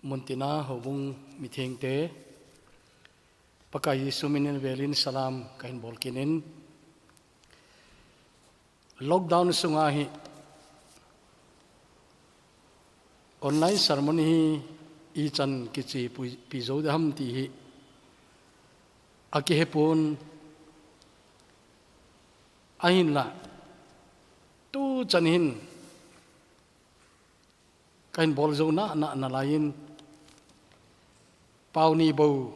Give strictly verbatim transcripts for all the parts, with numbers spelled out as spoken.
Muntina houbung mithengte, Pakai Jesu minin velin salam kahin bolkinin. Lockdown sunga hi online sermon hi ichan kichepi jou ding ham ti hi akihepon, ahinla tuchan hin kahin bol jou nana nalaiyin, pau ni bou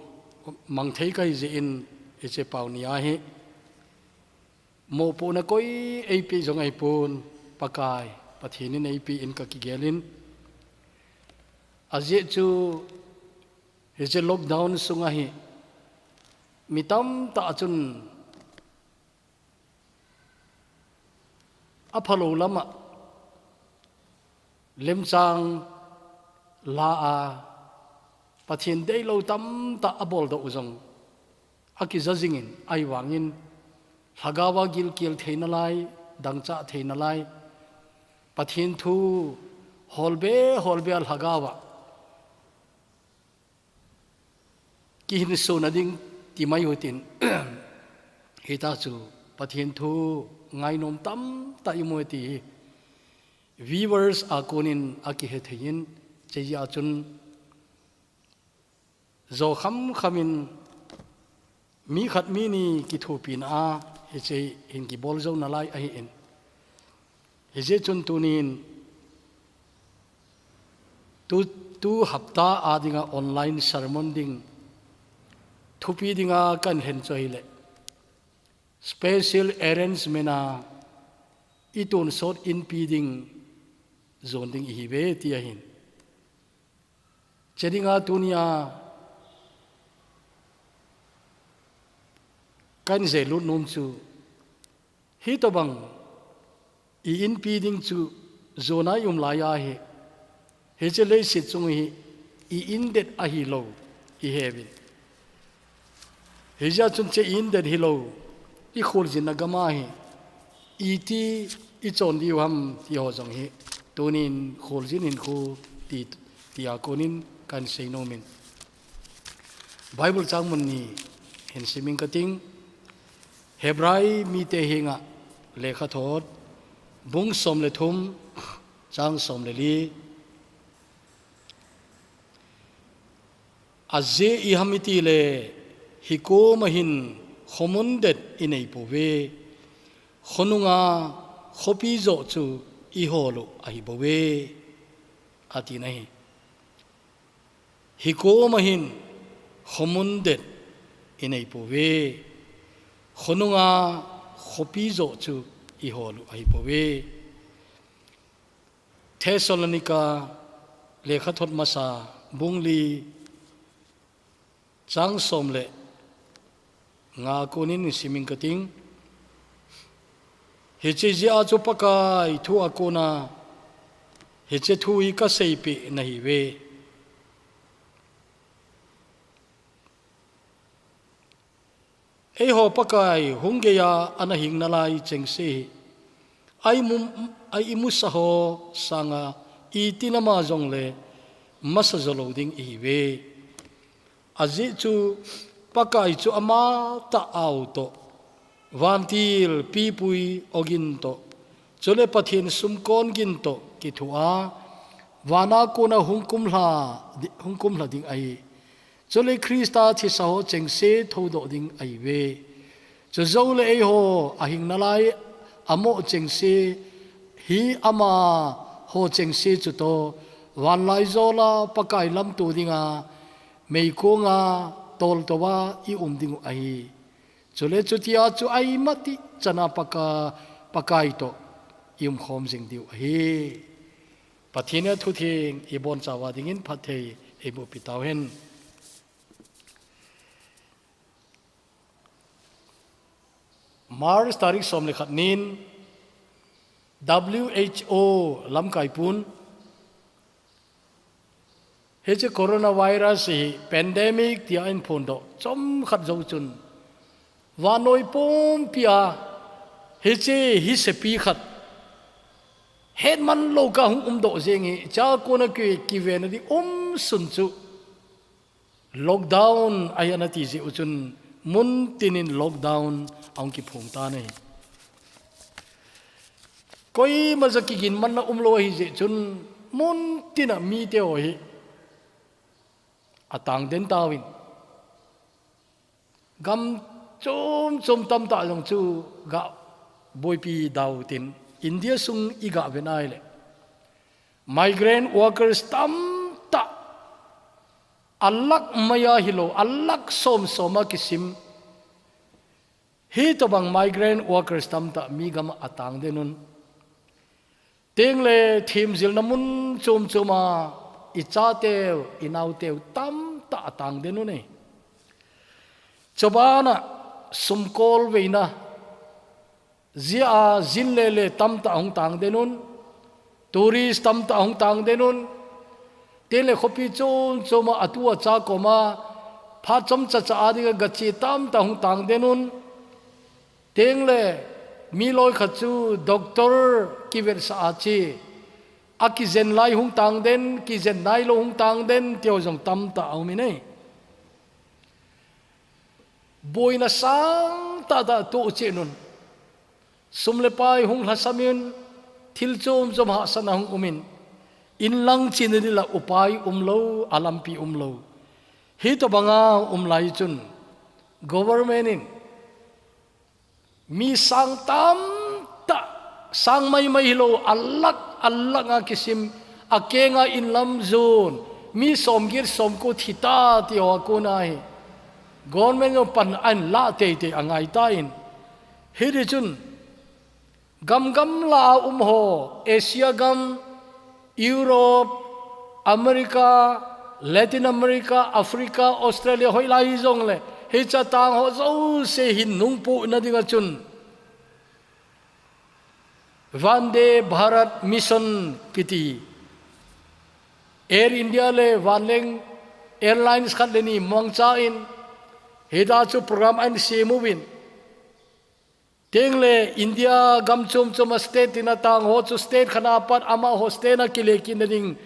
mang thei kahi jeh in, hiche pau ni a hi mopohna koi eipeh jong ahipon, Pakai Pathen in eipeh in kakigelin. Ajeh chu hiche lockdown sunga hi mi tamtah chun aphalou lama lemchang la a, Pathen deilou tamtah aboldoh u jong akija jingin, ahivangin lhagaova gilkel theina lai, dangchah theina lai, Pathen thu holbe holbe a lhagaova kihinsona ding ti mai uhitin, hita chu Pathen thu ngainom tamtah imu e ti hi viewers a konin akihe theiyin, hiche jeh a chun jo khamkhamin mi khat mi ni kithopina a hiche hin kibol jou nalai ahin. Hijeh chun tunin tu, tu hapta a dinga online sermon ding thupi dinga kahin lhen chu ahile, special arrangement a itonsot inpi ding jon ding ihiuve ti ahin. Hiche dinga tunia kahin jeilut nom chu, hitobang i-inpi ding chu jona i-um lai ahi. Hiche leiset chung hi i-indet ahilou iheuvin. Hijeh a chun hiche i-indet hilou, ikholjinna gam a hi iti ichon diu ham ti ho jong hi tunin kholjin hinkho ti, tia konin kahin seinomin. Bible chang mun ni hin simin kating. Hebrai mite henga lekhathot, bung som le thum, chang som le li. Ajeh iham itile, hikoma hin khomun det inei pouve, khonunga khopi joh chu ihol u ahibouve, atina ahi. Hikoma hin khomun det inei pouve, khonunga khopi joh chu ihol u ahipouve. Thessalonica lekhathot masa, bung li, chang som le nga konin simin kating. Hiche jeh a chu Pakai thu a kona hiche thu hi kaseipeh nahiuve. Eiho Pakai hung geiya ana hing nalai chengse hi, a imu, a imusa ho sanga iti nama jongle masa jolou ding ihiuve. Ajeh chu Pakai chu amatah a u toh, vantil pipui ogin toh, chule Pathen sumkon gin toh kithoa, vana kona hung kumlha, hung kumlha ding ahi. Chule Christa thisa ho chengse thoudoh ding ahiuve. Chujou le eiho ahing nalai amoh chengse hi amaho chengse chutoh, vanlaijola Pakai lamto dinga meikonga toltouva i-um dingu ahi. Chule chutia chu a imatih chana Paka-, Pakai toh i-umkhom jing diu ahi. Pathen in athutheng ibonchauva dingin phatthei eiboh pi tauhen. March tarik som le khat nin W H O lamkaipun hiche coronavirus hi pandemic tia ahin phondoh chomkhat jou chun, vannoi pumpia hiche hi sepi khat hetman lou kah a hung umdoh jeng hi, chua kona ki, kivena ding um sun chu lockdown ahi ana ti jeh u chun mun tin in lockdown ahung kiphong tan ahi. Koima ja kigin manna umlou ahi jeh chun mun tin a mite ho hi atang den tauvin. Gam chom chom tamtah jong chu ga boipi dau tin India sung i ga ve nai le. Migrant workers tamtah a lakh mai a hilou, a lakh som som a kisim. Hitobang migrant workers tamtah mi gam a atang den un. Teng le thim jilna mun chom chom a i chateu, i nauteu tamtah atang den un e. Chuban a sumkol veina, jia a jin le le tamtah ahung tang den un, tourist tamtah ahung tang den un, teng le khopi chom chom a atu a cha kom a, phat chomcha cha a ding a gache tamtah ahung tang den un, teng le mi loi khat chu doctor kivetsah a che, a kijen lai hung tang den, kijen nailou hung tang den, ti ho jong tamtah aum in e. Boina sang tahtah toh cheh un. Sum le pai hung lhasam in, thil chom chom hahsatna hung um in, in lang chena ding la upai umlou, a lampi umlou. Hitobang a um lai chun, government in mi sang tamtah, sang maimai hilou, a lakh, a lakh a kisim, a keng a in lam jon, mi somget somko thi ta ti ho a kon a hi. Government jong pan ahin lah teitei a ngai tan. Hiti chun, gam gam la a um ho, Asia gam, Europe, America, Latin America, Africa, Australia, hoilai jong le, hiche a tang ho jouse hin nungpohna ding a chun Vande Bharat Mission kiti Air India le vanleng airlines khat le ni mangcha in, hita chu program ahin sem uvin. Teng le India gam chom chom a state tin a tang ho chu state khat a pat amaho state a kile kit na ding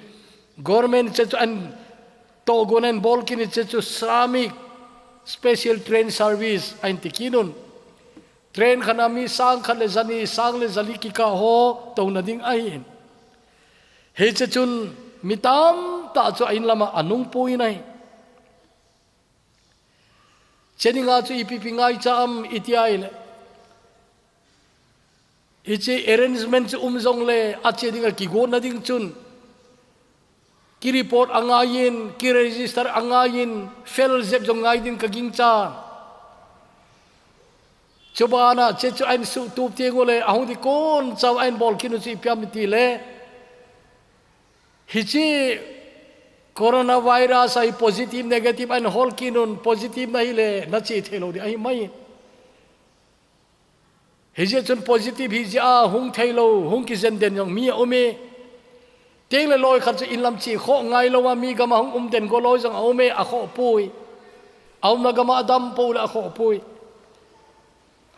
government che chu ahin tohgon ahin bol kit in che chu Shramik Special Train Service ahin ti kit un. Train khat a mi sang khat le jani, sang le jali kikah ho touna ding ahi in. Hiche chun mi tamtah chu a in lam a anungpui in ahi. Che ding a chu ipi pi ngaicha am iti a ile, hiche arrangement chu um jong le, a che ding a kigotna ding chun ki report a ngai in, ki register a ngai in, fail jep jong ngai ding ka gingcha. Chuban a che chu ahin suhtup teng u le, ahung di kon chau ahin bol kit u chu ipi ham iti le, hiche coronavirus a hi positive, negative ahin hol kit un, positive na hi le, na che thei lou ding ahi mai. Hijeh chun positive hijeh a hung thei lou, hung kijen den jong mi a um e. Teng le loi khat chu in lam che khoh ngai lou a, mi gam a hung um den go loi jong a um e, a khoh pui. A umna gam a a dam pou le a khoh pui.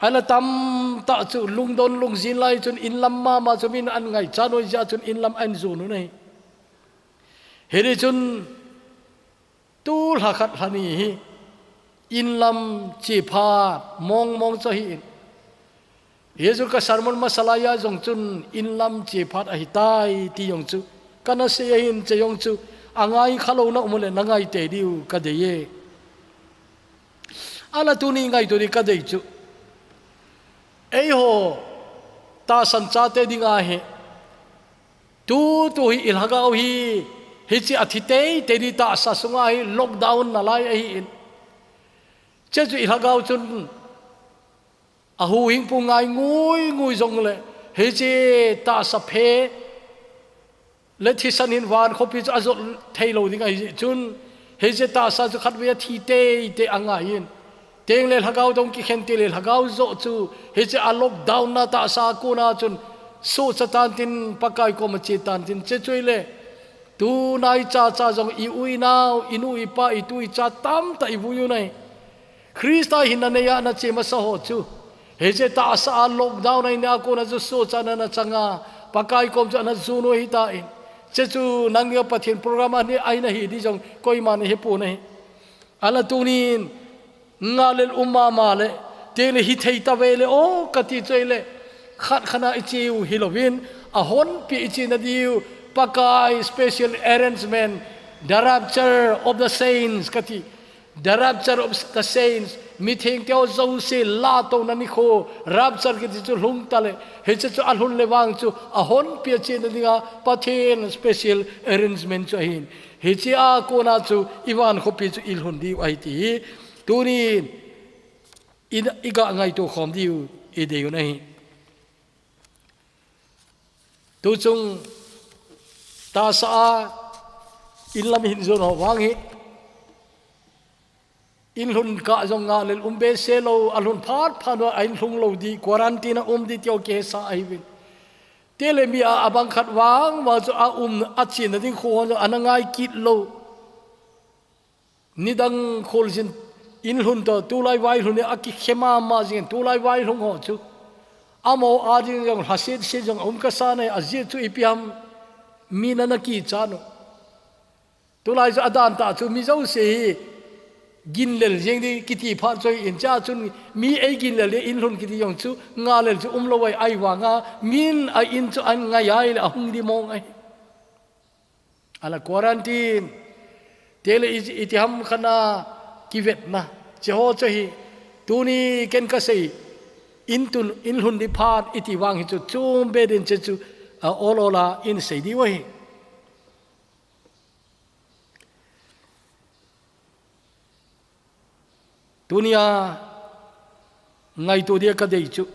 Ahinla tamtah chu lungdon lungjin lai chun in lam mama chu min an ngaicha noi jeh a chun in lam ahin jon u ahi. Hiti chun tu lha khat lha ni hi in lam che phat mong mong chu ahi in. Hichu ka sermon masa lai a jong chun in lam che phat ahi tai ti jong chu kana sei ahin, che jong chu a ngai kha louna um le na ngai tei diu ka dei e. Ahinla tuni ngaito ding ka dei chu, eiho tahsan chate ding a hi, tu tu hi i lhagao hi, hiche a thi teitei ding tahsa sunga hi lockdown na lai ahi in. Che chu i lhagao chun a huhhingpu ngai ngui ngui jong le, hiche tahsa phe le thisan hin van khopi chu a jot thei lou ding ahi jeh chun, hiche tahsa chu khatvei a thi teitei a ngai in. Teng le lhagao toh kikhen teng le lhagao joh chu, hiche a lockdown na tahsa a kon a chun, suhcha tan tin, Pakai kom a che tan tin, che chu ile, tu nai cha cha jong i u i nau, i nu i pa, i tu i cha tamtah i vui u ahi. Christa hinna nei a na che masa ho chu, hiche tahsa a lockdown a hinna a kon a chu suhcha na na chang a, Pakai kom chu ana jon u ahi tan. Chuche chu nang dinga Pathen program a ni ahi nahi ti jong koiman ahepon ahi. Ahinla tunin, ngah lel um mama le, teng le hithei tave le aw kati chu ahile, khat khat a icheu hilouvin, ahonpia ichena diu, Pakai special arrangement, the rapture of the saints kati. The rapture of the saints, mithengte ho jouse lahtouna nikho, rapture kiti chu lhung tale, hiche chu alhun le vang chu ahonpia chena dinga Pathen special arrangement chu ahin. Hiche a kona chu ivan khopi chu ilhun diu ahi ti hi tunin i, iga ngaito khom diu ideiu ahi. Tuchung tahsa a inlam hin jon ho vang hi, inlhun kah jong ngah lel um behseh lou, alhun phat phat uva inlhung lou di, quarantine a um di ti ho kihesa ahiuvin. Teng le mi a, abang khat vang vang chu aum, achena ding kho ho jong ana ngai kit lou. Nidang kholjin inlhun toh tulai vailhun hi akikhe mama jingin, tulai vailhun ho chu amaho ading jong lhasetset jong aum kasa nai, ajeh chu ipi ham, min ana kichat u. Tulai chu adan tah chu mi jouse hi ginlel jeng di kiti phat chu ahin, chua chun mi eiginlel di inlhun kiti jong chu ngah lel chu umlou ahi, ahivanga min a in chu angai ahile ahung di mong ahi. Ahinla quarantine, teng le i, iti ham khat a kivetna, hiche ho chu ahi, tuni ken kasei, inlhun di phat iti vang hi chu chom be din hiche chu, a, ol ol a isei diu ahi. Tunia ngaito dia kadei chu,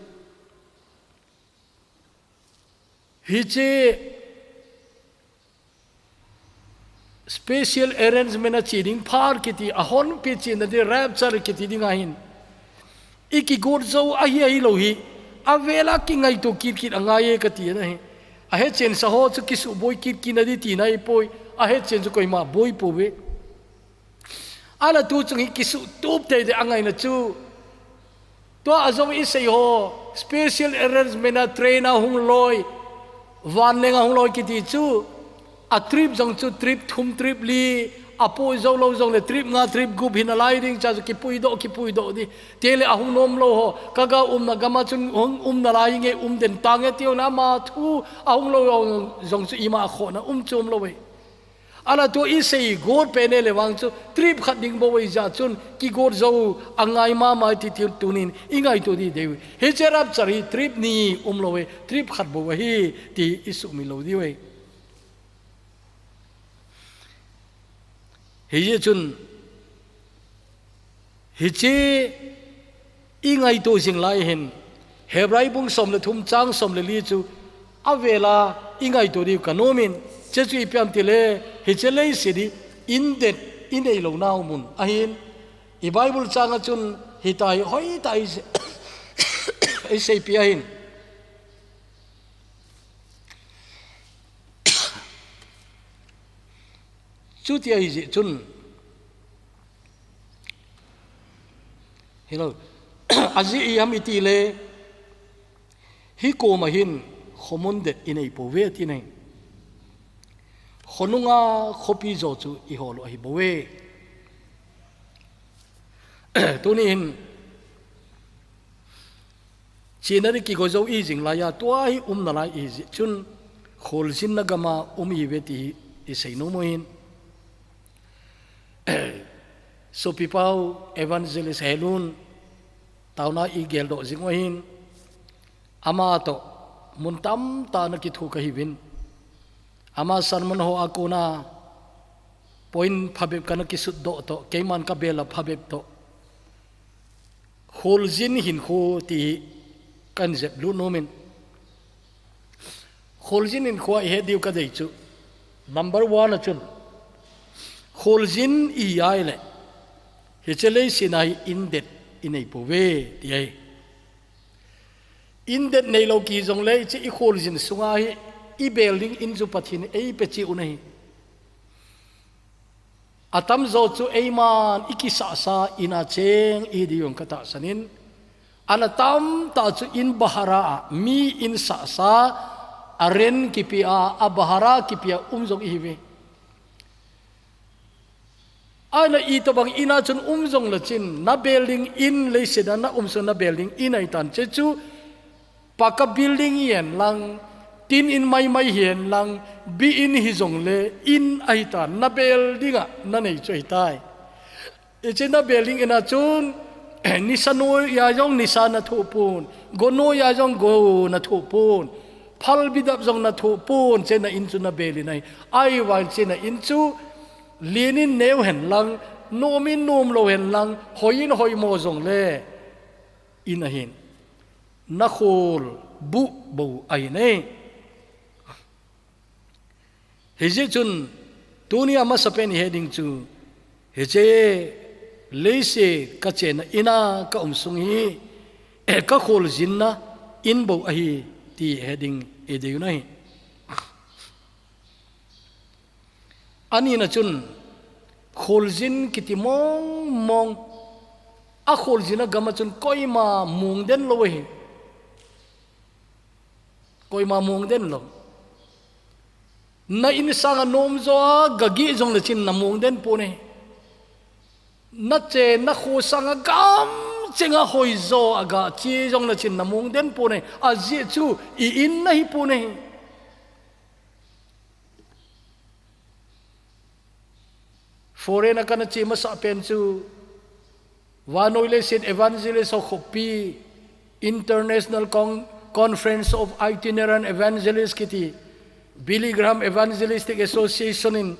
hiche special arrangement a che ding phat kiti, ahonpia chena di rapture kiti ding ahin, ikigot jou ahi ahilou hi, avel a kingaito kit kit angai e kati ahi. Ahetchen sa ho chu kisuboi kit kit na di tina ahipoi, ahetchen chu koima boi pouve. Ahinla tuchung hi kisuhtup teitei angaina chu, tua ajong isei ho, special arrangement a train a hung loi, vanleng a hung loi kiti chu, a trip jong chu trip thum trip li, apui jou lou jongle trip nga trip gup hi nalai ding, chua chu kipuidoh kipuidoh di. Teng le ahung nomlou ho, kaga umna gam a chun hung um nalai nge, um den tange ti ho le ama thu ahung lou jong chu ima akhohna um chom lou e. Ahinla tua isei got pen e le vang chu trip khat ding bou ahijeh chun kigot jou angai mama e ti, ti tunin ingaito di deiu. Hiche rapture hi trip ni umlou e, trip khat bou ahi ti isumil lou diu ahi. Hijeh chun hiche ingaito jing lai hin, Hebrai bung som le thum chang som le li chu avel a ingaito diu kanomin, hiche chu ipi ham tile, hiche leiset hi indet inei lounau mun ahin, i Bible chang a chun hitia hi hoitah a isei, iseipi ahin. Chuti ahijeh chun, hilou, ajeh ipi ham itile, hikoma hin khomun det inei pouve ati ahi. Khonunga khopi jo chu ihol u ahibouve. Tuni hin, chena di kigo jou ijing laiya, tua hi um nalai ijeh chun, kholjinna gam a um ihiuve ti hi isei nom u ahin. Sopipau Evangelist Helun, taona igeldoh jing u ahin, ama toh mun tamtah a ana kithu kahiuvin. Ama sermon ho a kona point phabep kana kisutdoh toh, keiman kabel a phabep toh, kholjin hinkho ti hi kahin jep lut nomin. Kholjin hinkho a ihet diu kadei chu, number one a chun, kholjin ihi ahile, hiche leiset a hi indet inei pouve ti ahi. Indet neilou kihi jongle, hiche ikholjin sunga hi ibel ding in chu Pathen in eipe cheh u ahi. Atamjo chu eiman ikisahsa in a cheng ihi diu jong katahsan in, ana tamtah chu in bahara a, mi in sahsa, a rent kipe a, a bahara kipe a um jong ihi ve. Aina itobang ina chun um jong le chin, na bel ding in leiset a na um sung na bel ding in ahi tan, che chu paka building hi hen lang, tin in maimai hi hen lang, bi in hi jong le in ahi tan, na bel ding a na nei chu ahi tai. Hiche na bel ding in a chun, nisa noiya jong nisa na thoh pon, go noiya jong go na thoh pon, phal bidap jong na thoh pon, che na in chu na bel in ahi. Ahivang che na in chu, lien in neo hen lang, nom in nom lou hen lang, hoi in hoi mo jong le in ahin, na khol buh bou ahi ne. Hijeh chun, tuni a masapen i he ding chu, hiche leiset ka chenna in a ka um sung hi, ka kholjinna in bou ahi ti he ding i dei u ahi. Ani na chun, kholjin kiti mong mong, a kholjin a gam a chun koima mong den lou ahi. Koima mong den lou. Na in sang a nom jo a ga gih jong le chin na mong den pon ahi. Na chenna kho sang a gam cheng a hoi jo a ga che jong le chin na mong den pon ahi. Ajeh chu i in na hi pon ahi. Foreign a kana che masapen chu, vannoi leiset evangelist ho khopi, International Con-, Conference of Itinerant Evangelists kiti, Billy Graham Evangelistic Association in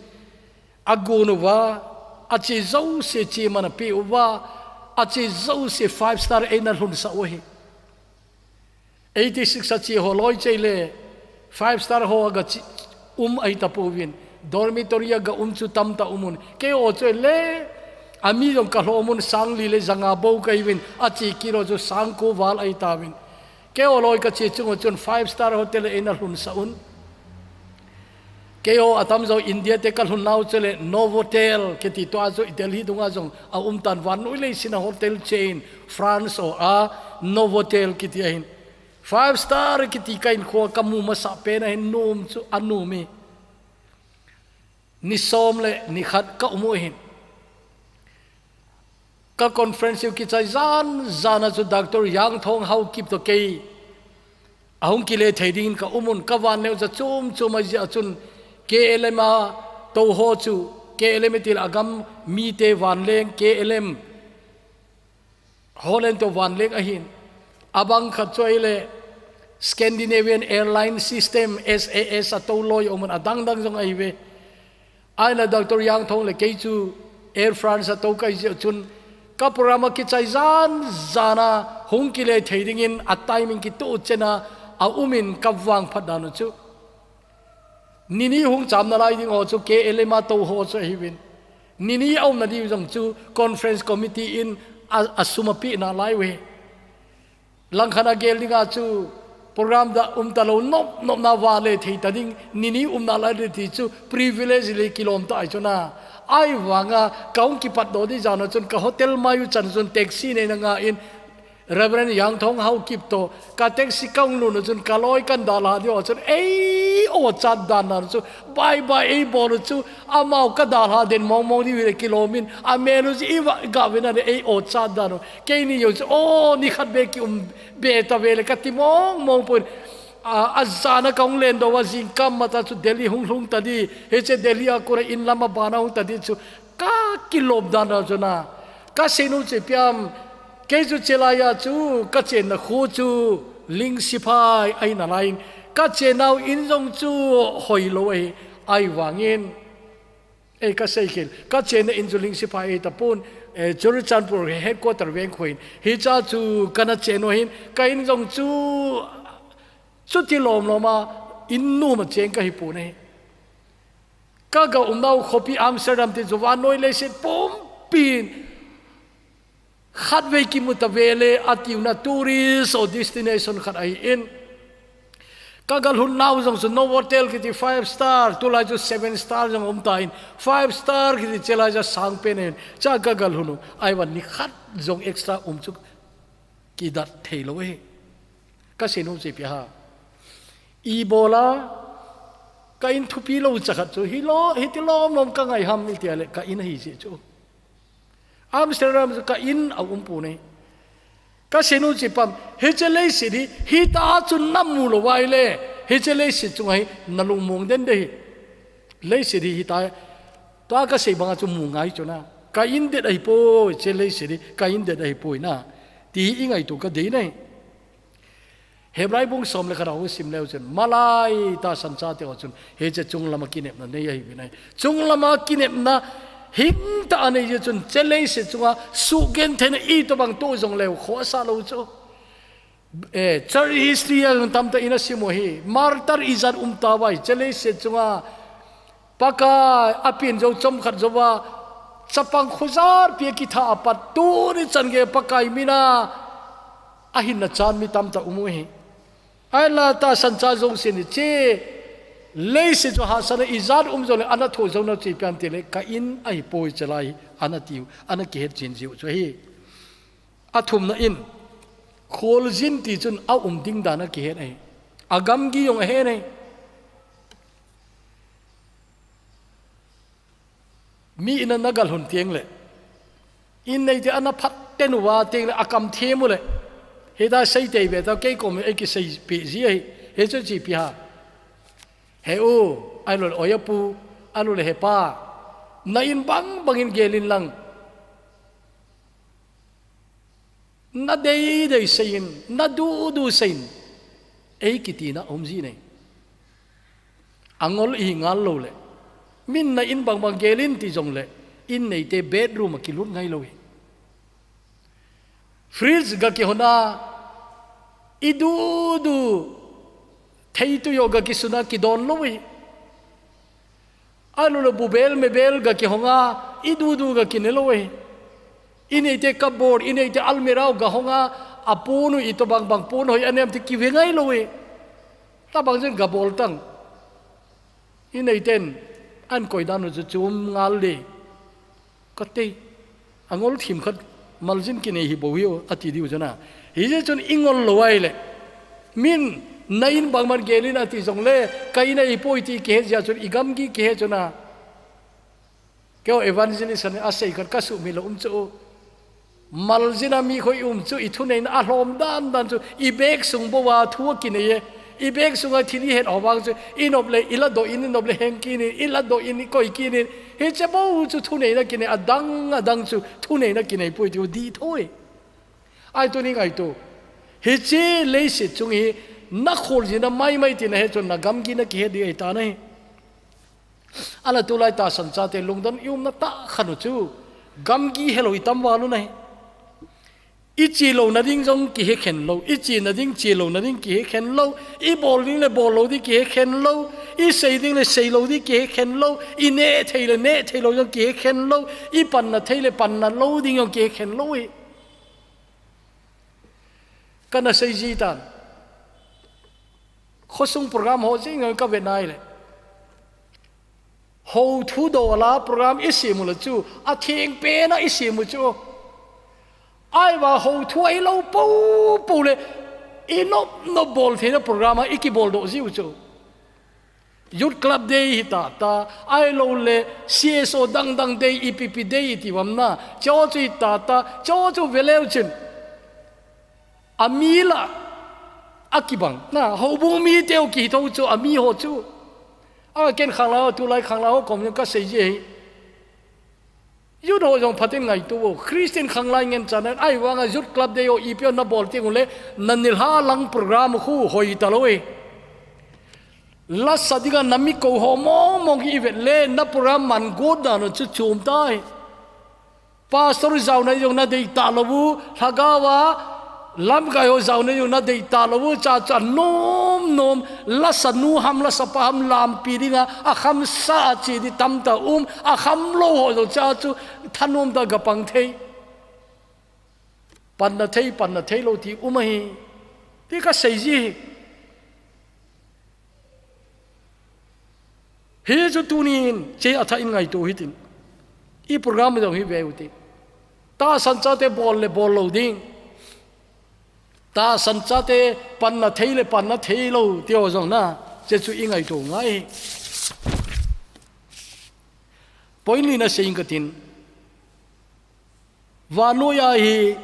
a gon uva, a che jouse che man a pe uva, a che jouse five star eina lhunsah u ahi. Eighty six a che ho loi chei le, five star ho a ga che um ahi tapouvin, dormitory a ga um chu tamtah um un. Kei ho chu le, a mi jong ka lhom un, sang li le ja nga bou ka hi uvin, a che kit ho chu sang ko val ahi tauvin. Kei ho loi ka che chung ho chun five star hotel eina lhunsah un. Kei ho atam jo India te ka lhun nau chu le Novotel kiti, tua chu Delhi dunga jong a um tan, vannoi leiset a hotel chain, France ho a Novotel kiti ahin. Five star kiti ka in kho ka mu masapen ahin, nom chu a nom e. Ni som le ni khat ka um u ahin. Ka conference u kichai jan jan a chu Doctor Yangthong Haokip toh kei a hung kile thei dingin ka um un, ka van neo ja chum chum ahi jeh a chun K L M a tou ho chu, K L M i ti le a gam mite vanleng, K L M Holland toh vanleng ahin. A bang khat chu ahi le Scandinavian Airline System, S A S a tou loi um un, a dang dang jong ahi ve. Aina Doctor Yangthong le kei chu Air France a tou ka hi jeh chun, ka program a kichai jan jan a hung kile thei dingin a timing kitoh chen a a um in ka vangphat dan u chu. Ni ni hung cham nalai ding ho chu K L M a tou ho chu ahi uvin. Ni ni a umna diu jong chu conference committee in a, a sum a pe nalai u ahi. Langkhat a gel dinga chu program da um talou nop nop na vale thei ta ding, ni ni um nalai ding ti chu privilege le kilom tah ahi chun a. Ahivanga ka hung kipat doh di jan a chun ka hotel mai u chan chun taxi neina nga in Reverend Yangthong Haokip toh ka taxi ka hung lhun u chun ka loi kan dalha diu a chun ei o chat dan na chu bye bye ei bol u chu amau ka dalha den mong mong diu le kilom in a mel u chu i va ga ve na le ei o chat dan u. Keini jong chu, o, ni khat be ki um be ta ve le ka ti mong mong pon. A, a jan a ka hung len doh a jingkah matah chu Delhi hung lhung ta di. Hiche Delhi a kona in lam a bana hung ta di chu ka kilom dan a chu na. Ka sei nom chu ipi ham, kei chu chelai a chu ka chenna kho chu Ling Siphai ahi nalai in. Ka chennau in jong chu hoi lou ahi, ahivangin. Ei, ka sei khel, ka chenna in chu Ling Siphai ahi tapon, eh, Churachandpur headquarter veng khu in. Hiche a chu kana chen u ahin, ka in jong chu, chuti lom lom a, in nom a cheng ka hi pon ahi. Ka ga umnau khopi Amsterdam ti chu vannoi leiset pumpin, khatvei kimu ta ve le a tiu na tourist or destination khat ahi in. Ka ga lhun nau jong chu Novotel kiti five star, tulai chu seven star jong um ta in, five star kiti chelai chu sang pen in, cha ka ga lhun u, ahivang ni khat jong extra um chu kidat thei lou ahi. Ka sei nom chu ipi ham. Ibola, ka in thupi lo chakhat chu, hi lo, hiti lom lom ka ngai ham i tia le, ka in ahi si chu. Amsterdam chu ka in a um pu nei. Ka sinu chi pam, hiche leiset hi, hita chu na mu lo vai le, hiche leiset chunga hi na lungmong den de hi. Leiset hi hita, tua ka sei banga chu mu ngai chu na. Ka in det ahi poi, hiche leiset hi, ka in det ahi poi na. Ti hi i ngaitu ka dei nei. Hebrai bung som le khat a hung sim leu chun, malai tahsan chate ho chun, hiche chunglama kinepna nei ahi vinai. Chunglama kinepna hing tah a nei jeh chun, hiche leiset chunga suhgentheina itobang toh jong leu, khosa lo chu. Eh, church history a jong tamtah in a sim u hi, martyr ijat um ta vai, hiche leiset chunga Pakai a pin jou chomkhat jouva, chapang khojat pi a kitha a pat tuni chan gei Pakai mina a hinna chan mi tamtah um u hi. Ahinla tahsan cha jouse in hiche leiset chu hahsatna ijat um jongle ana thoh jou nau chu ipi ham ti le, ka in ahi poi hiche lai hi ana tiu, ana kihet chin jiu chu ahi. A thumna in, kholjin ti chun a um ding dan a kihet ahi. A gamgi jong ahe nei. Mi in a na gal hun teng le, in neite ana phat ten uva teng le, a kam them u le, hita sei tei ve ta, kei kom ei kiseipeh ji ahi, hichu chi pi ha. He u, ahilou le, oi a pu, ahilou le, he pa, na in bang bang in gel in lang. Na dei dei sei in, na du du sei in, ei kitina um ji nei. A ngol i ngal lou le, min na in bang bang gel in ti jongle, in neite bedroom a kilut ngai lou hi. Fridge ga kihon a, i du du thei tu jo ga kisun a kidon lou hi. Ahilou le bubel mebel ga kihong a, i du du ga kine lou hi. I neite cupboard, i neite almirah u ga hong a, a pon u itobang bang pon hoi a nem ti kive ngai lou hi. Tabang jin ga bol tang. I neiten, an koi dan u chu chom ngal le. Ka tei, a ngol thim khat, maljin kinei hi bou hi o, a ti diu chu na. Hijeh chun i ngol lou ahile, min na in bang man gel in a ti jongle, ka in ahi poi ti kihet jeh chun, i gamgi kihet chu na. Kei o evangelist a sei khat ka suhmil a um chu. Maljin a mi kho i um chu, i thuneina a lhom dan dan chu, i bag sung bou a thu a kinei e. I bag sunga thil i het ho vang chu, i nop le, i ladoh in, i nop le heng kit in, i ladoh in, i koi kit in. Hiche bou chu thuneina kinei, a dang, a dang chu thuneina kinei poi tiu di thoi. Ahi tuni ngaitu. Hiche leiset chung hi, na kholjin a mai mai ti na het chun na gamgi na kihet di ahi ta na hi. Ahinla tulai tahsan chate lungdon i umna tah khat u chu, gamgi helou i tam val u na hi. I che louna ding jong kihe khen lou, i chena ding che louna ding kihe khen lou, i bol ding le bol lou ding kihe khen lou, i sei ding le sei lou ding kihe khen lou, i neh thei le neh thei lou jong kihe khen lou, i panna thei le panna lou ding jong kihe khen lou hi. Kana sei ji tan. Khosung program ho jing ka ve nai le. Hou thu dola program i sem u le chu, a theng pen a i sem u chu. Ahivang a hou thu ahi lou pou pou le, i nop nop bol theina program a i kibol doh ji u chu. Youth Club Day hi ta ta, ahilou le C S O dang dang day, ipi pi day i ti vam na, cho chu hi ta ta, cho chu ve leu chun. A mi la, a kibang. Na, houbung mite u kihi thou chu, a mi ho chu. A ken khanglai ho, tulai khanglai ho, kom ka sei ji hi. Youth ho jong phatin ngaitu u. Christian khanglai ngen chan, ahivang a Youth Club Day ho, ipi ho na bol teng u le, na nilhah lang program khu hoi ta lou e. Lasa dinga na mi kou ho mong mong hi i vet le, na program man got dan u chu chom ta hi. Pastor jaona jong na dei ta lou u, lhagao a, lamkai ho jaona jong na dei ta lou u, cha cha nom nom, lasa nu ham, lasa pa ham lampi dinga, a kham sa a che di tamtah um, a kham lou ho jong cha chu thanom ta ga pang thei. Panna thei, panna thei lou ti um ahi. Ti ka sei ji hi. Hichu tunin, che a tha in ngaitu hitin. I program jong hi ve u ti. Tahsan chate bol le bol lou ding. Tahsan chate panna thei le panna thei lo ti ho jong na, che chu i ngaito ngai. Point li na sei ing ka tin, vannoi a hi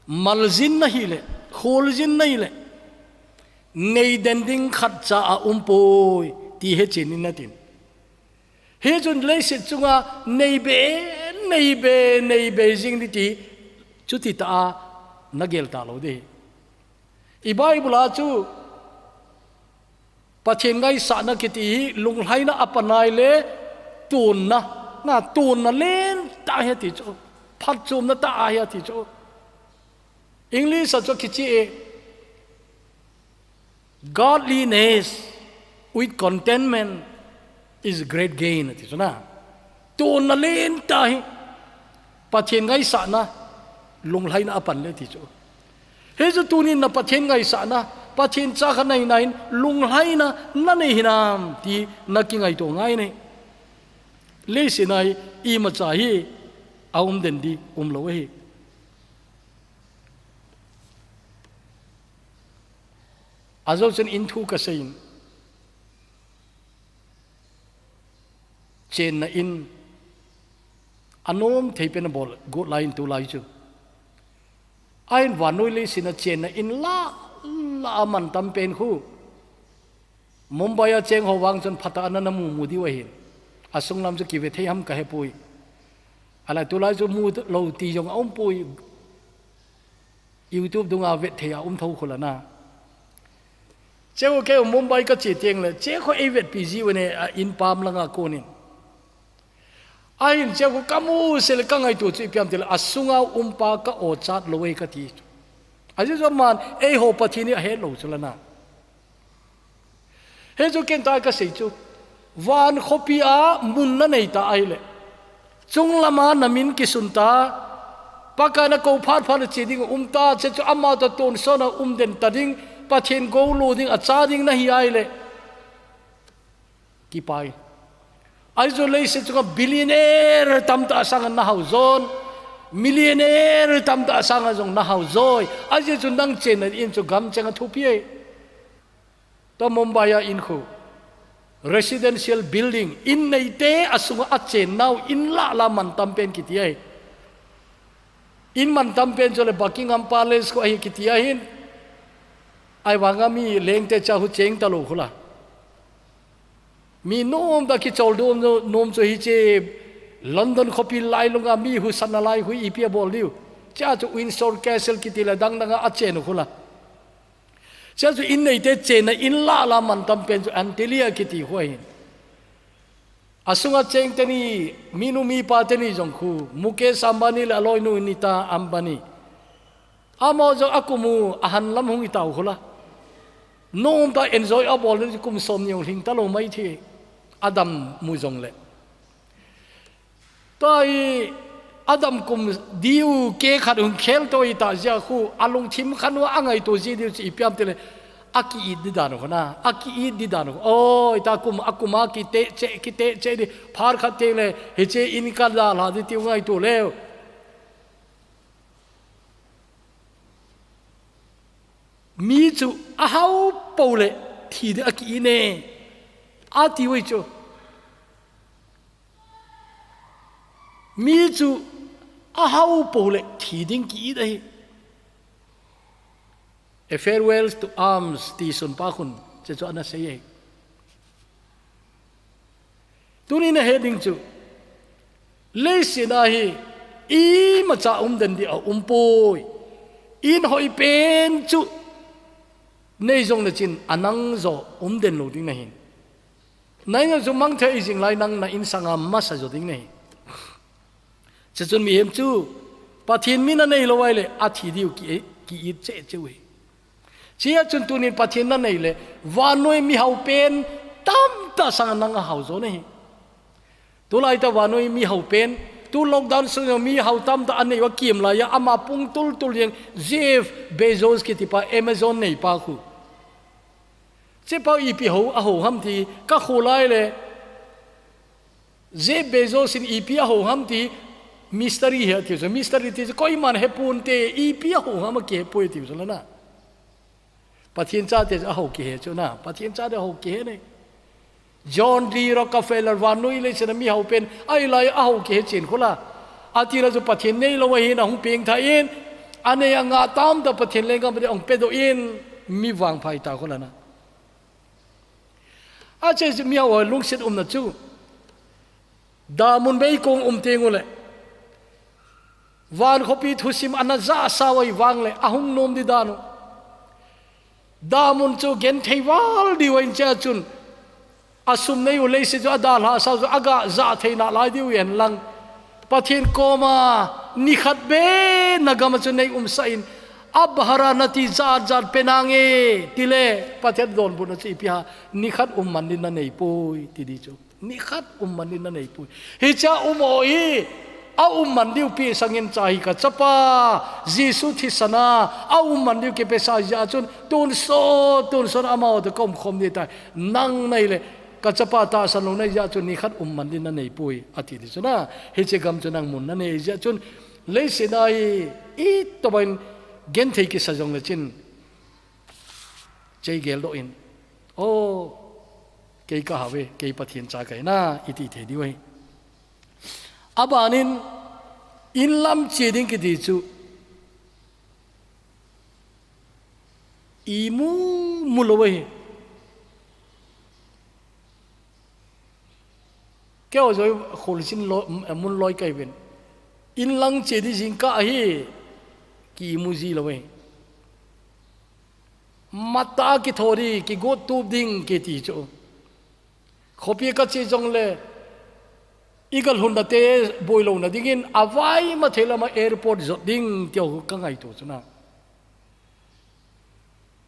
maljin na hi le, kholjin na hi le, nei den ding khat cha a um poi ti he chen in na tin. Hichun leiset chunga nei be, nei be, nei be jing di ti, chuti ta a na gel ta lo di. I Bible a chu Pathen ngaisahna kiti hi lunglhaina a panai le tunna, na tunna len ta he ti chu, phatchomna ta a he ti chu. English a chu kichi e, "Godliness with contentment is great gain," ati chu na. Tunna len ta hi Pathen ngaisahna lunglhaina a pan le ti chu. He chu tunin na Pathen ngaisahna, Pathen cha kha nei nain lunglhaina na nei hinam ti na kingaito ngai nei. Leiset a hi imacha hi a um den di um lo hi. A zo chun in thu ka sei in, chenna in a nom thei pen a bol got lai in tu lai chu. A in vannoi leiset a chenna in la, la a man tam pen khu. Mumbai a cheng ho vang chun phatah a na na mu mu diu ahin. A sunglam chu kive thei ham ka he pui. A lai tu lai chu mu lo ti jong a um pui. YouTube dunga vet thei a um tho khu la na. Che u keu Mumbai ka che tiang le, che kho ei vetpi ji u ne a in pam langa konin. A hin che khu ka mu se le ka ngaito chu ipi ham ti le, a sunga um pa ka o chat lo e ka ti. A ji zo man, ei ho Pathen hi a he lo chu la na. He chu ken ta ka sei chu, van khopi a mun na nei ta ai le, chung lama na min kisun ta, Pakai na ko phat phat a che ding um ta, che chu ama ta ton son a um den ta ding, Pathen go lo ding a cha ding na hi ai le, kipai. Ai zo leiset chunga billionaire tam ta sang na hau zon, millionaire tam ta sang jong na hau zoi. Ai chu nang chenna in chu gam cheng a thupi ai. To Mumbai a in khu, residential building, in neite a sunga a chen nau in la la man tam pen kiti ai. In man tam pen chu le Buckingham Palace khu ahi kiti ahin. Ai vanga mi lengte cha hu cheng ta lo khu la. Mi nom ta kichol dom nom chu hi che London khopi lai lunga mi hu san na lai hu ipi a bol diu. Cha chu Windsor Castle kiti le dang dang a a chen khu la. Sia chu in neite chenna in la la man tam pen chu Antalya kiti khu ahin. A sunga cheng teni, minu mipa teni jong khu, Mukesh Ambani le a loinu Nita Ambani. Amaho jong a kum u a han lam hung i tau khu la. Nom ta enjoy a bol ni kum som ni hung hling ta lo mai thi. A dam mu jong le. Tua hi a dam kum diu ke khat hung khel to i ta zia khu, a lungthim khan u a ngaito zi diu chi ipi ham ti le, a ki-it di dan u khu na, a ki-it di dan u khu. Oi, ta kum, a kum a kite che, kite che di, phar khat teng le, hi che in ka la la di tiu ngaito leu. Mi chu a hau po le, thi di a ki-it ne, a ti ui chu. Mi chu a hau po le thi ding ki-it ahi. A farewell to arms ti sun pa khun che chu ana sei ahi. Tuni na he ding chu, leiset a hi imacha um den di a um poi. In hoi pen chu nei jong le chin a nang zo um den lo ding na hin. Nai na chu mang thei jing lai nang na insanga masa zo ding nei. Che chun mihem chu Pathen min a nei lo ai le a thi diu ki, ki-it che che ui. Chia chun tunin Pathen na nei le vannoi mi hau pen tam ta sang nang a hau zo nei. Tulai ta vannoi mi hau pen, tu lockdown sung mi hau tam ta a nei u a kim lai a ama pung tul tul jeng Jeff Bezos kiti pa Amazon nei pa khu. Che pa ipi ho a ho ham ti ka khu lai le. Jeff Bezos in ipi a ho ham ti Mystery hi ati chu, mystery ti chu koiman he ponte, ipi a hou ham a kihe poi ati chu la na. Pathen chate chu a hou kihe chu na, Pathen chate a hou kihe nei. John D Rockefeller, vannoi leiset a mi hou pen, ahi lai a hou kihe chen khu la. Ati la chu Pathen neilou ahin a hung pengthah in, a nei a ngah tamtah Pathen lenggam a hung pedoh in, mi vangpha ahi ta khu la na. A che chu mi hou lungset umna chu, damun meikong um teng u le, van khopi thusim ana jahsau ahi vang le, a hung nom di dan u. Damun chu genthei val diu ahin chia chun, a sum nei u leiset chu a dalhasau chu a gah jah thei nalai diu ahi hen lang. Pathen koma nikhat beh na gam a chu nei umsah in, Abhara nati jat jat pe nange, ti le, Pathen donbutna chu ipi ham, nikhat um man din na nei poi, ti di chu. Nikhat um man din na nei poi. Hiche a um u hi, a um man diu pi sangin cha hi ka chapa, Jesu thisan a, a um man diu kipehsah jeh chun, tonsot, tonsot amaho toh ka um khom di tai. Nang na hi le, ka chapa tahsan lou na hi jeh chun, nikhat um man din na nei poi, ati di chu na. Hiche gam chu nang mun na nei jeh chun, leiset a hi, itobang genthei kisa jong le chin. Chei geldoh in, "O, kei ka hau e, kei Pathen cha ka hi na," i ti thei diu ahi. A ban in, in lam che ding kiti chu, imu mu lou ahi. Kei ho jong khol sin lo, mun loi ka hi uvin. In lam che di jingkah ahi, ki imu ji lou ahi. Matah a kitho di, kigot tup ding kiti chu. Khopi ka che jong le, i ga lhun na te boi lou na dingin, a vai ma thei lam a airport jot ding ti ho ka ngaito chu na.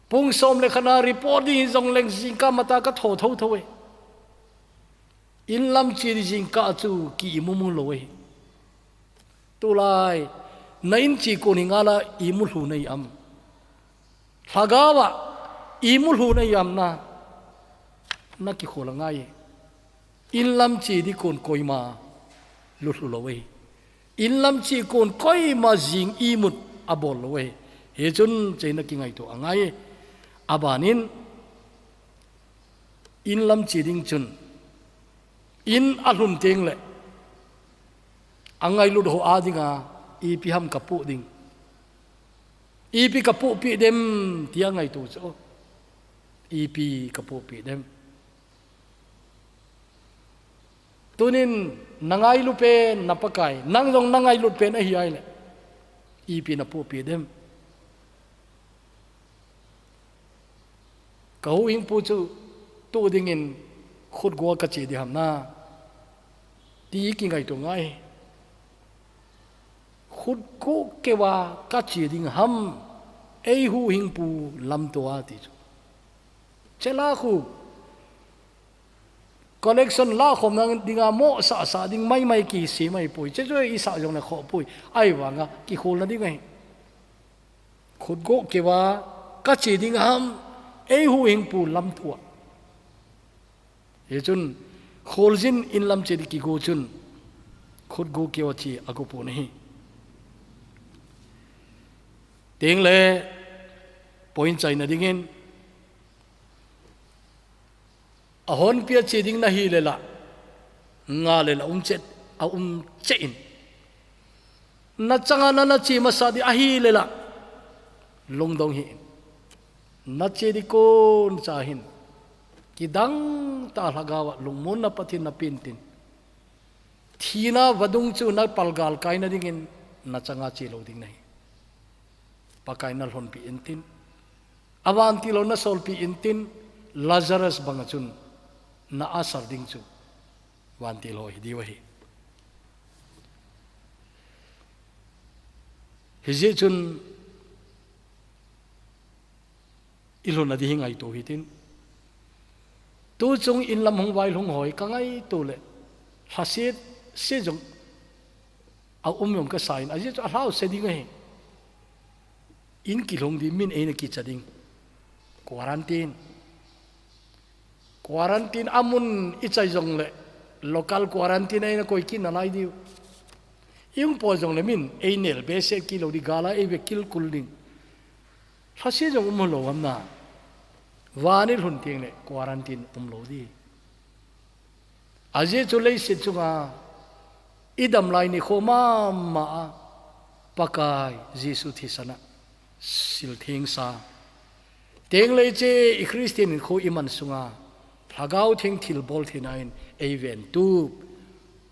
Pung som le khat na report ding hi jong leng jingkah matah ka tho tho tho e. In lam che di jingkah chu ki imu mu lou e. Tulai, na in che kon hi ngal a imu lhu na hi am. Lhagao a imu lhu na hi am na. Na kikhol angai e. In lam che di kon koima lut lhu lou e. In lam che kon koima jing imut a bol lou e. Hichun cheina kingaito angai e. A ban in, in lam che ding chun, in a lhun teng le, a ngailut ho a dinga, ipi ham ka poh ding. Ipi ka pohpeh dem, ti a ngaito chu. Ipi ka pohpeh dem. Tunin na ngailu pen na Pakai, nang jong na ngailut pen ahi a le, ipi na pohpeh dem. Ka huhhingpu chu tu dingin khutgo a ka che di ham na, ti kingaito ngai. Khutgo keu a ka che ding ham, ei huhhingpu lamto a ti chu. Chela khu, collection la khom na dinga mo sa sa ding mai mai ki si mai poi. Che chu i sa jong le kho poi. Ai vanga kikhol na ding ahi. Khutgo keu a ka che ding ham, ei huhhingpu lamto a. Hichun, kholjin in lam che di kigo chun, khutgo keu a che a go pon ahi. Teng le, point chaina dingin, a honpi a che ding na hi le la, nga le la um chet, a um che in. Na changa na na che masa di ahi le la, lungdong hih in. Na che di kon cha hin, kidang tah lhagao a lungmonna Pathen na pe intin. Thina vadung chu na palgal kai na dingin na changa che lou ding na hi. Pakai na lhonpi intin. A vantil ho na solpi intin, Lazarus banga chun na asar ding chu vantil ho hi diu ahi. Hijeh chun i lhun na di hi ngaito hitin. Tu chung in lam hung vai lhung hoi ka ngaito le. Lhaset, se jong a um jong ka sa in, ajeh chu a lhau se ding ahi. In kilhung di min eina kicha ding. Quarantine. Quarantine a mun i chai jong le, local quarantine eina koi kin na lai diu. Ihung poi jongle min, ei nel behseh kit lou ding, gal a ei ve kilkul ding. Lhaset jong um lou ham na. Van ilhun teng le quarantine um lou ding. Ajeh chu leiset chunga idam lai nikho mama a Pakai Jesu thisan a sil thengsa. Teng leiset i Christian nikho iman sunga Lhagao Theng thilbol theina in ei ventup.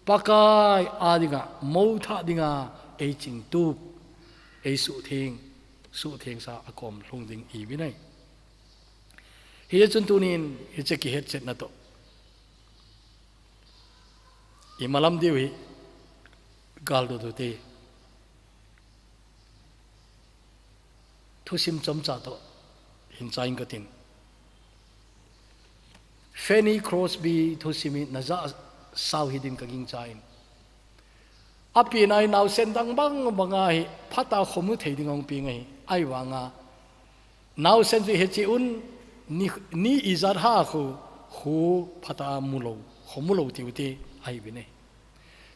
Pakai a dinga mothah dinga ei chingtup. Ei suhtheng, suhthengsa a kom lhung ding ihiuvin ahi. Hijeh chun tunin hiche kihetchetna toh imalam diu hi, galdo dote. Thusim chomcha toh hin chai inge katin. Fanny Crosby thusim hi najah sau hiding kagingchan. Apenna hi naosen dang bangbang a hi phatah a khomu thei ding ahung peng ahi. Ahivanga naosen chu hiche un ni, ni ijat ham khu, khu phatah a mulou, khomu lou tiute ahiuvin ahi.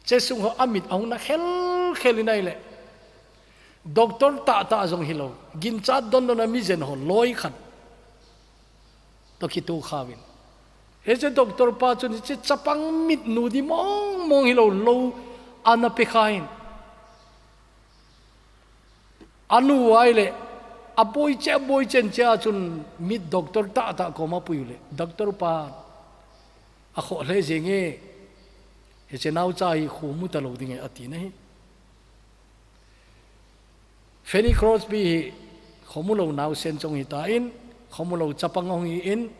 Hiche sung ho amit ahung na khelkhel in ahile, doctor tahtah jong hilou, ginchat dondon a mi jen ho loi khat toh kitoh khauvin. Hiche doctor pa chun hiche chapang mit nu ding mongmong hilou, lou ana pekhan. Anu ahile, aboiche, aboichen chea chun mit doctor tahtah koma pui uleh, doctor pa akhoh lheh jenge, hiche naocha hi khomu talou ding e atin ahi. Fanny Crosby hi khomu lou naosen chu ahung hitan, khomu lou chapang ahung hin,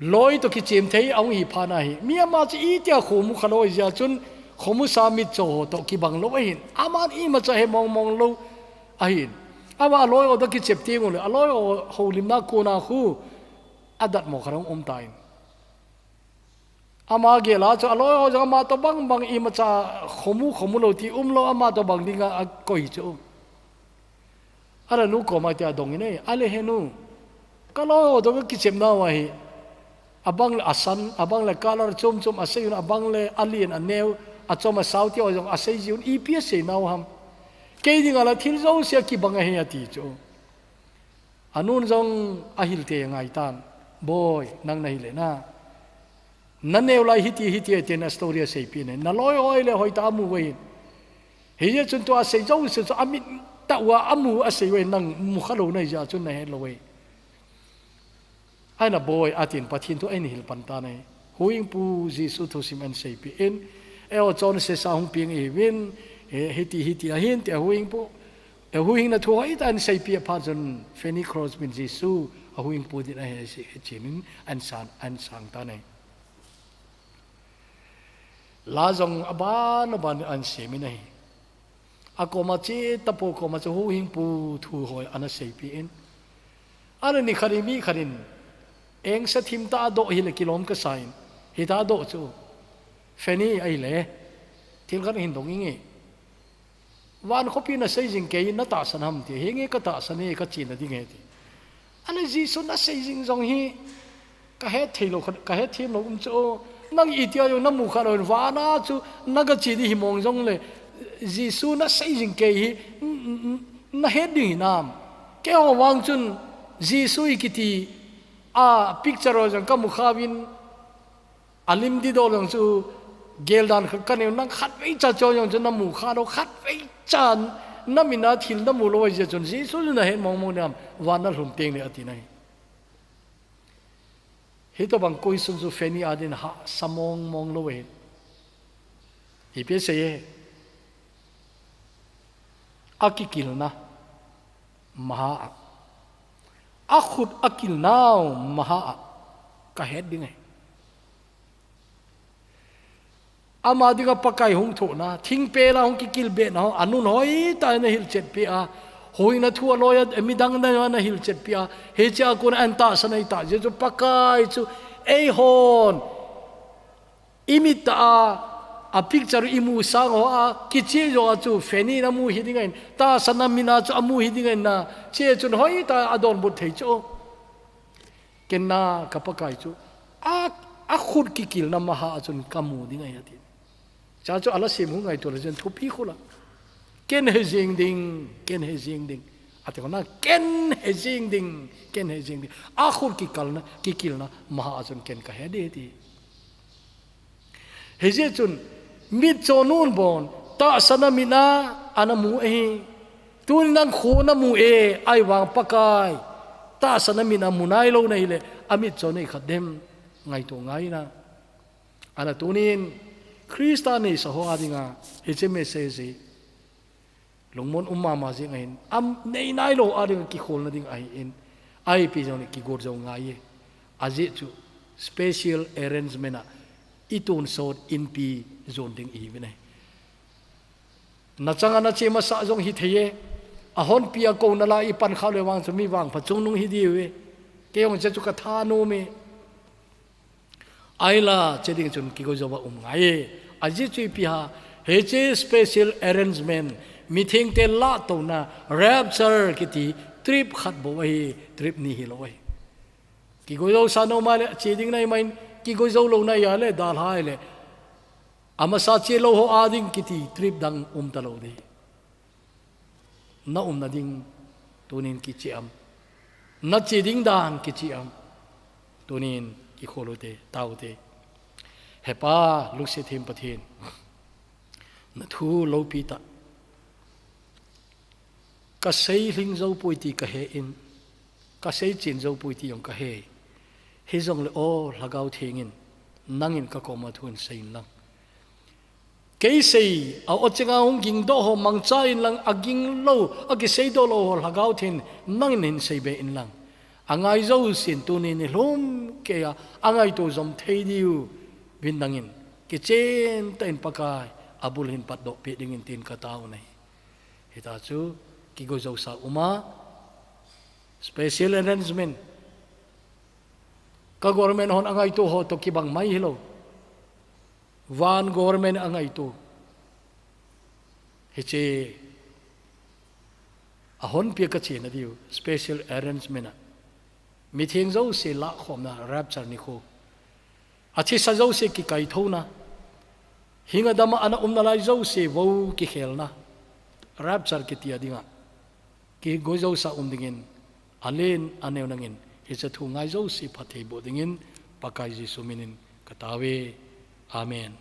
loi toh kichem thei ahung hi phat ahi. Mi ama chu itia khomu khalou jeh chun khomusa mitcho ho toh kibang lou ahin. Aman imacha he mongmong lou ahin. Ama aloi ho toh kichep teng uleh, aloi ho houlimna kona khu adatmo khat ahung um tan. Ama gel a chu aloi ho jong ama toh bangbang imacha khomu, khomu lou ti umlou, ama toh bang dinga akoi chu. Alanu koma tia dongin ahi, ale he nu, kaloi ho toh kakichepnau ahi. Abang le asan, abang le color chom chom asei un, abang le alen aneo, achom asao ti ho jong asei jiuvin, ipi aseinau ham. Kei dinga la thil jouse akibang ahi ati chu. Anun jong ahil tei angai tan. Boi, nang nahi le na, naneo lai hiti hiti ahi tin astory aseipeh in ahi. Naloi ho le hoitah a amu uvin. Hijeh chun tua asei jouse chu amit tah uva amu asei uvin, nang mukhalou nahi jeh chun nahet lou uvin. Ahin a boi atin Pathen thu ahin hil pan tan ahi. Huhhingpu Jesu thusim ahin seipeh in, eiho chonse sa hung peng ihiuvin, he, hiti hiti ahin tia huhhingpu, e huhhingna thu hoitah ahin seipeh phat chun Fanny Crosby in Jesu ahuhhingpu ding ahi aseipeh in ahin sang, ahin sang tan ahi. La jong aban aban ahin semin ahi. Akoma che tapo koma chu huhhingpu thu ho ana seipeh in. Ana nikhat in mi khat in, engsa thim tah a doh hile kilom kasan, hitah a doh chu, Fanny ahile, thil khat hin dong inge. Van khopi nasei jing kei natahsan ham ti, henge katahsan e, kachena ding e ti. Ana Jesu nasei jing jong hi, kahet thei lou, kahet them lou um chu, nang itia jong namu khalou in, vana chu nagache ding himong jongle, Jesu nasei jing kei hi, n-, n-, n-, nahet ding hinam. Keiho vang chun, Jesu ikiti, a picture ho jong kamu khauvin, alim didol jong chu, geldan khat kanei un, nang khatvei cha chu jong chu namu khalou, khatvei cha namin a thil namu lou ahi jeh chun, Jesu chu nahet mong mong nam, van nalhun teng le atin ahi. Hitobang question chu Fanny adin hahsa mong mong lou ahi. Ipi asei e. Akikilna maha a. Akhut akilnau maha a. Kahet ding ahi. Ama dinga Pakai hung thohna, thingpel a hung kikilbehna ho, anun hoitah in ahilchetpeh a, huhhingna thu aloi a, midang na, na hilchetpeh a, hichea kon a ahin tahsan ahi tah jeh chu Pakai chu eihon, imit tah a, a picture imu sang ho a, kicheh jo a chu Fanny in amu hiding ahin, tahsan a min a chu amu hiding ahin na, hiche chun hoitah a adonbut thei chu. Ken na ka Pakai chu, a, akhut kikilna maha a chun kamu ding ahi ati. Cha chu ala sim hu ngaito le jen thupi khula. Ken he jing ding, ken he jing ding. Ati kona ken he jing ding, ken he jing ding. A khul kikalna, kikilna, maha a chun ken ka he di ti. Hijeh chun, mitcho nun bon, tahsana mina, ana mu ahi. Tun nang khu na mu e, ai vang Pakai. Tahsana mina mu nai lo na hile, a mitcho nei khat dem, ngaito ngaina. Ana tunin, Krista neisa ho a dinga, hiche message hi, lungmon um mama jing ahin, am nei nai lo a dinga kikholna ding ahin, a ipi jong le kigot jo ngai e. Ajeh chu, special arrangement a, i tonsot inpi jon ding ihiuvin ahi. Na changa na che masa jong hithei e, a honpi a kouna la i pan kha le vang chu mi vangpha chungnung hi diu e. Kei jong che chu ka thanom e. Ahinla, che ding chun kigoijo a um ngai e. Ajeh chu ipi ham, hiche special arrangement, mithengte lahtouna, rapture kiti trip khat bou ahi, trip ni hilou ahi. Kigoijo sa nom a le, che ding na imain, kigoijo louna a le, dalha a le. Amasa che lou ho a ding kiti trip dang um talou ding. Na umna ding tunin kiche am. Na che ding dan kiche am. Tunin kikhol u te, tao u te. He Pa, lungset them Pathen. Na thu loupi tah. Ka seilhing jou poi ti ka he in, ka seichen jou poi ti jong ka he. Hijongle aw Lhagao Theng in, nangin ka koma thu in sei in lang. Kei sei, a aw chenga hung gingdoh ho mangcha in lang, a ging lou, a kiseidoh lou ho Lhagao Theng in, nangin hin sei be in lang. A ngai jousen tunin i lhum kei a, a ngaito jom thei diu vin nangin. Kichen tah in Pakai, a bul hin patdoh peh dingin tin ka tao u ahi. Hita chu, kigoijo sa um a, special arrangement. Ka government hon a ngaito ho toh kibang mai hilou. Van government a ngaito. Hiche a honpi a ka chena diu, special arrangement a. Mitheng jouse lahkhomna rapture nikho. A thisa jouse kikaithouna. Hinga dama ana umna lai jouse vou kikhelna. Rapture kiti a dinga. Kigoijo sa um dingin, a len a neo nangin, hiche thu ngai jouse phatthei boh dingin, Pakai Jesu minin ka tao e. Amen.